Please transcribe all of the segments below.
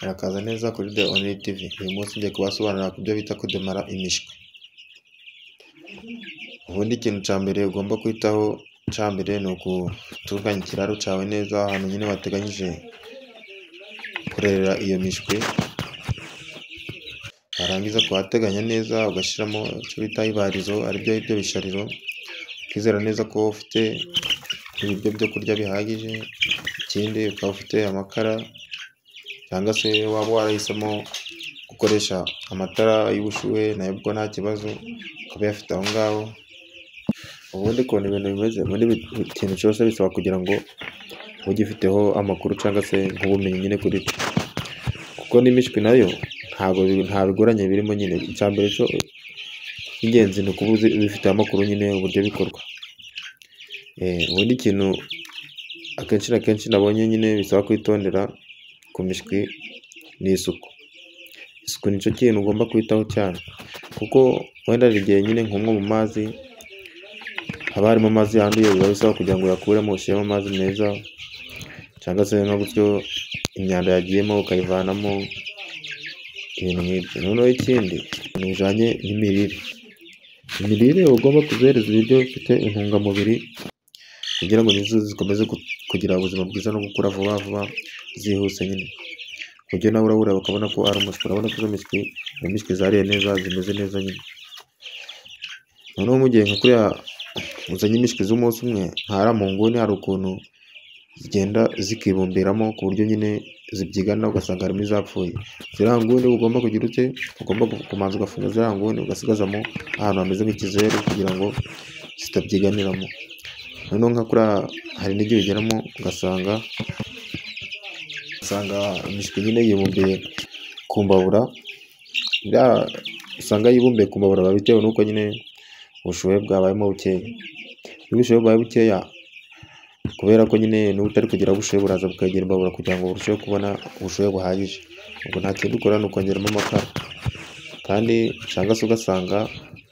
Murakaza neza kuri The Only TV. Uyu munsi ngiye kubasobanurira ku byo bita kudemara imishwi. Ubundi ikintu cya mbere ugomba kwitaho cya mbere ni ugutunganya ikiraro cyawe neza, ahantu nyine wateganyije kurerera iyo mishwi, warangiza kuhateganya neza ugashyiramo icyo bita ibarizo, aribyo ibyo bishariro, ukizera neza ko ufite ibiryo byo kurya bihagije, ikindi ukaba ufite amakara cyangwa se waba warahisemo gukoresha amatara y'ubushyuhe nayo ubwo nta kibazo ukaba uyafite aho ngaho. Ubundi ukuntu ibintu bimeze, ubundi ikintu cyose bisaba kugira ngo ube ugifiteho amakuru cyangwa se nk'ubumenyi nyine kuri cyo, kuko n'imishwi nayo ntabwo nta bigoranye birimo nyine. Icya mbere cyo cy'ingenzi ni ukuba ubifiteho amakuru nyine uburyo bikorwa. Ubundi ikintu akenshi na kenshi nabonye nyine bisaba kwitondera ku mishwi ni isuku. Isuku nicyo kintu ugomba kwitaho cyane, kuko wenda hari igihe nyine nk'umwe mu mazi haba harimo amazi yanduye, biba bisaba kugira ngo uyakuremo ushyiremo amazi meza, cyangwa se nka gutyo imyanda yagiyemo ukayivanamo, ibintu nk'ibyo. Noneho ikindi ibintu bijyanye n'imirire, imirire uba ugomba kuzihereza ibiryo bifite intungamubiri kugira ngo nizo zikomeze kugira ubuzima bwiza no gukura vuba vuba zihuse nyine, ku buryo nawe urawureba ukabona ko ari umushwi. Urabona ko izo mishwi ari imishwi zariye neza zimeze neza nyine. Noneho mu gihe nka kuriya uzanye imishwi z'umunsi umwe, nka hariya mu nguni hari ukuntu zigenda zikibumbiramo ku buryo nyine zibyigana ugasanga harimo izapfuye. Ziriya nguni ugomba kugira ute? Ugomba kubanza ugafunga ziriya nguni ugasigazamo ahantu hameze nk'ikizeru kugira ngo zitabyiganiramo. Noneho nka kuriya hari n'igihe ugeramo ugasanga imishwi nyine yibumbiye ku mbabura, usanga yibumbiye ku mbabura biba bitewe n'uko nyine ubushyuhe bwabayemo bukeya. Iyo ubushyuhe bubaye bukeya kubera ko nyine n'uba utari kugira ubushyuhe buraza bukegera imbabura kugira ngo burusheho kubona ubushyuhe buhagije. Ubwo nta kindi ukora ni ukongeramo amakara, kandi cyangwa se ugasanga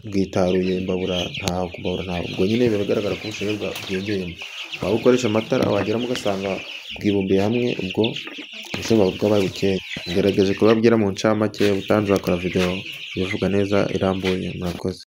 bwitaruye imbabura nta ku mbabura ntaho, ubwo nyine biba bigaragara ko ubushyuhe bwiyongeyemo. Waba ukoresha amatara wageramo ugasanga bwibumbiye hamwe, ubwo ubushyuhe buba bwabaye bukeya. Ngerageje kubabwira mu ncamake, ubutaha nzakora video ibivuga neza irambuye, murakoze.